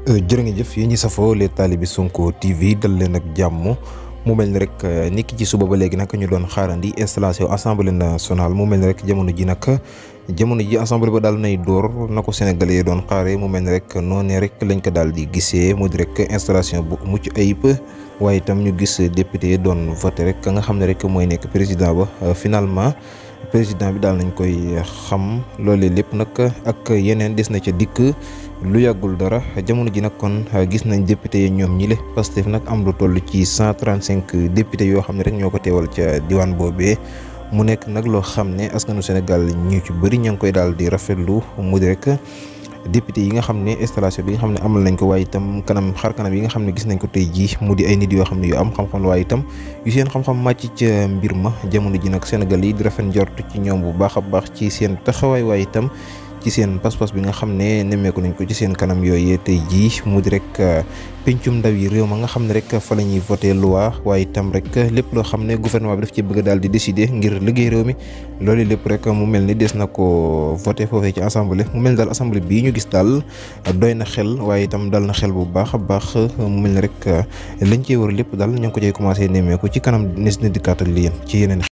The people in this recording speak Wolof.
jërë ngeen jëf yéen ñi safoo les talibé Sonko TV dal leen ak jàmm mu mel ni rek niki ci suba ba léegi nag ñu doon xaarandi installation assemblée nationale mu mel ni rek jamono ji assemblée ba daal nay door na ko sénégalais yi doon xaaree mu mel ni rek noonee rek lañ ko daal di gisee mu di rek installation bu mucc ayib waaye itam ñu gis député doon voté rek ka nga xam ne rek mooy nekk président ba finalement président bi daal nañ koy xam loolee lépp nag ak yeneen des na ca dikk lu yàggul dara jamono ji nag kon gis nañ député yi ñoom ñi le Pastef nag am lu toll ci 135 député yoo xam ne rek ñoo ko teewal ca diwaan boobee mu nekk nag loo xam ne askanu Sénégal ñu ci bëri ña ngi koy daal di rafetlu mu di rek député yi nga xam ne installation bi nga xam ne amal nañ ko waaye itam xar kanam yi nga xam ne gis nañ ko tey jii mu di ay nit yoo xam ne yu am xam-xam la waaye itam yu seen xam-xam màcc ca mbir ma jamono ji nag Sénégal yi di rafet njort ci ñoom bu baax a baax ci seen taxawaay waaye itam ci seen pas-pas bi nga xam ne nemmeeku nañ ko ci seen kanam yooyee tey jii mu di rek pencum ndaw yi réew ma nga xam ne rek fa la ñuy voté loi waaye itam rek lépp loo xam ne gouvernement bi daf ci bëgg daal di décider ngir liggéey réew mi loolu lépp rek mu mel ni des na ko voté foofee ci assemblée mu mel ni daal assemblée bii ñu gis daal doy na xel waaye itam dal na xel bu baax a baax mu mel ni rek lañ cee war lépp daal ñoo ngi ko cay commencé nemmeeku ci kanam nes na dikkaatal li yéen ci yeneen